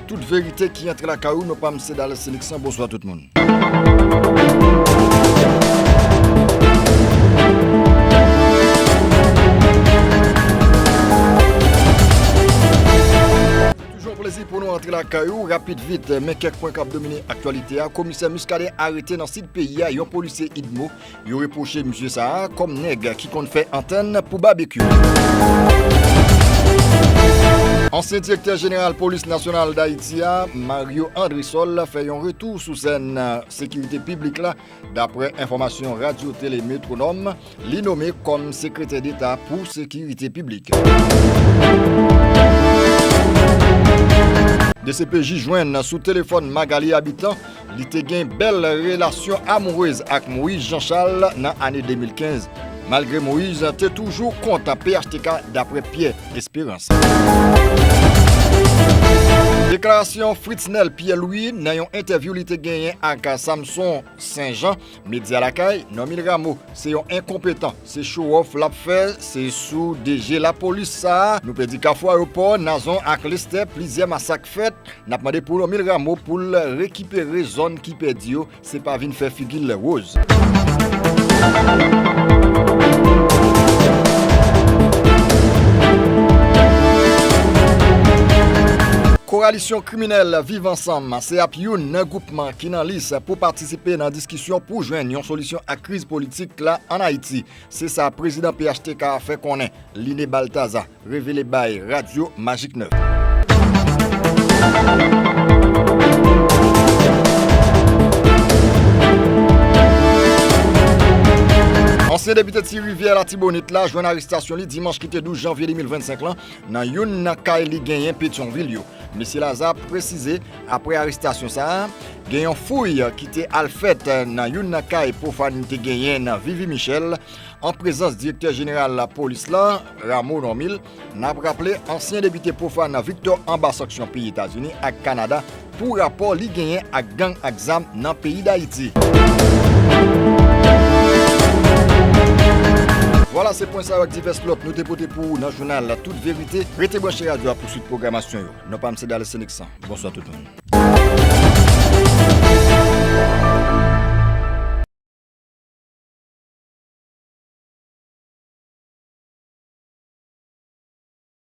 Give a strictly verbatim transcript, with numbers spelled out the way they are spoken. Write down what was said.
Tout verite ki antre lakay ou, non pa m se Dales Seliksan, bonswa tout moun. Toujou yon plezi pou nou antre lakay ou, rapid vit, men kèk pwen k ap domine aktyalite a. Komisè Muscadin arete nan sid peyi a yon polisye idmo. Yo repwoche misye sa a kòm nèg ki konn fè antèn pou babekyou. Ansyen direktè jeneral polis nasyonal Dayiti a, Mario Andrésol, fè yon retou sou sèn sekirite piblik la. Daprè enfòmasyon Radyo Tele Metwonòm, li nome kòm sekretè deta pou sekirite piblik. D C P J jwenn sou telefòn Magalie Habitant, li te gen bèl relasyon amourez ak Moïse Jean Charles nan ane de mil kenz, malgre Moïse te toujou kont P H T K, daprè Pierre Espérance. Deklarasyon Fritznel Pierre Louis nan yon entèvyou li te genyen ak Samson Saint Jean, medya lakay, Normil Rameau se yon enkonpetan, se show off l ap fè, se sou D G lapolis sa a. Nou pèdi Kafou Ayewopò, Nazon ak Lestè, plizyè masak fèt. N ap mande pou Normil Rameau pou l rekipere zòn ki pèdi yo, se pa vin fè figi l woz. Kowalisyon kriminèl Viv Ansanm se ap youn nan gwoupman ki nan lis pou patisipe nan diskisyon pou jwenn yon solisyon ak kriz politik la ann Ayiti. Se sa prezidan P H T K a fè konnen. Line Baltazar revele bay Radyo Magik nèf. Ansyen depite Ti Rivyè Latibonit la jwenn arestasyon li dimanch ki te douz janvye de mil vennsenk lan nan youn nan kay li genyen Petyonvil yo. Mesye Laza presize, apre arestasyon sa a, gen yon fouy ki te al fèt nan youn nan kay pwofàn li te genyen nan Vivi Michel, an prezans direktè jeneral lapolis la, Rameau Normil. N ap raple, ansyen depite pwofàn Victor anba sanksyon peyi Etazini ak Kanada pou rapò li genyen ak gang ak zam nan peyi Dayiti. Vwala, se pwen sa yo ak divès lòt nou te pote pou ou nan jounal Tout Verite. Rete branche radyo a pou swit pwogramasyon yo. Non pa m se Dales Seliksan. Bonswa tout moun.